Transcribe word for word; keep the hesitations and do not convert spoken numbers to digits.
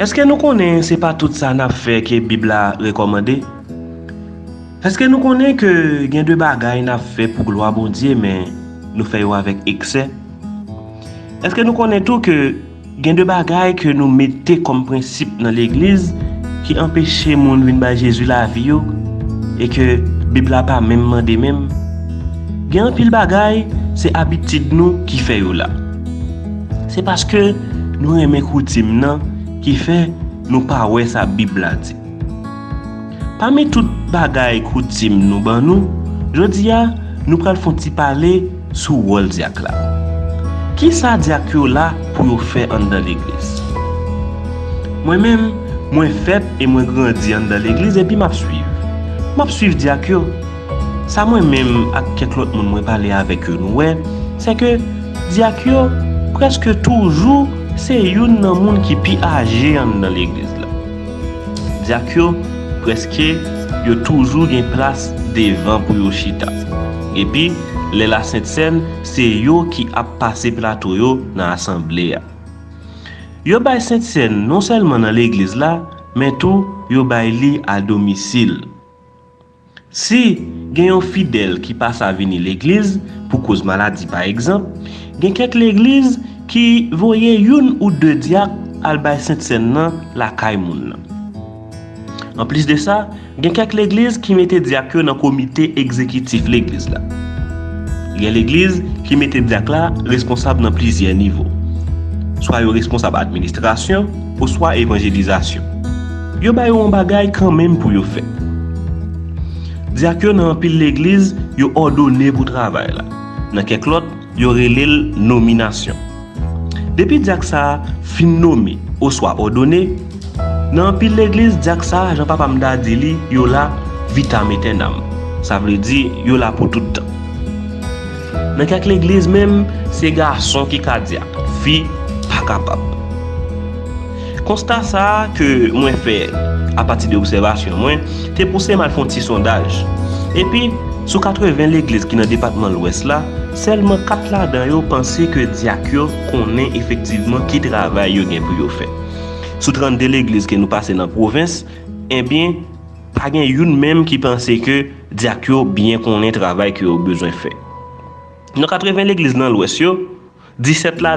Èske nou konnen se pa tout sa n ap fè ke Bib la rekòmande? Èske nou konnen ke gen de bagay n ap fè pou glwa Bondye, men nou fè yo avèk eksè? Èske nou konnen tou ke gen de bagay ke nou mete kòm prensip nan legliz ki anpeche moun vin bay Jezi lavi yo e ke Bib la pa menm mande menm? Gen anpil bagay, se abitid nou ki fè yo la. Se paske nou renmen koutim nan ki fè nou pa wè sa Bib la di. Pami tout bagay koutim nou ban nou, jodi a, nou pral fè yon ti pale sou wòl dyak la. Kisa dyak yo la pou yo fè anndan legliz? Mwen menm, mwen fèt e mwen grandi anndan legliz epi m ap swiv. M ap swiv dyak yo. Sa mwen menm ak kèk lòt moun mwen pale avèk yo nou wè, se ke dyak yo prèske toujou se youn nan moun ki pi aje anndan legliz la. Dyak yo, prèske, yo toujou gen plas devan pou yo chita. Epi, lè Lasent Sèn, se yo ki ap pase plato yo nan asanble a. Yo bay Sent Sèn non sèlman nan legliz la, men tou yo bay li a domisil. Si gen yon fidèl ki pa sa vini legliz, pou koz maladi pa egzanp, gen kèk legliz ki voye youn ou de dyak al bay Sent Sèn nan lakay moun nan. Anplis de sa, gen kèk legliz ki mete dyak yo nan komite egzekitif legliz la. Gen legliz ki mete dyak la responsab nan plizyè nivo. Swa yo responsab administrasyon, oswa evanjelizasyon. Yo ba yo yon bagay kanmenm pou yo fè. Dyak yo nan anpil legliz, yo òdone pou travay la. Nan kèk lòt, yo rele l nominasyon. Depi dyak sa a fin nome oswa òdone, nan anpil legliz, dyak sa a, jan papa m ta di li, yo la vitam aeternam. Sa vle di, yo la pou tout tan. Nan kèk legliz menm, se gason ki ka dyak, fi pa kapab. Konsta sa a ke mwen fè apati de obsèvasyon mwen te pouse m al fè yon ti sondaj. Epi, sou katreven legliz ki nan depatman Lwès la, sèlman kat ladan yo panse ke dyak yo konnen efektivman ki travay yo gen pou yo fè. Sou trannde legliz ke nou pase nan pwovens, ebyen, pa gen youn menm ki panse ke dyak yo byen konnen travay ke yo bezwen fè. Nan katreven legliz nan Lwès yo, disèt la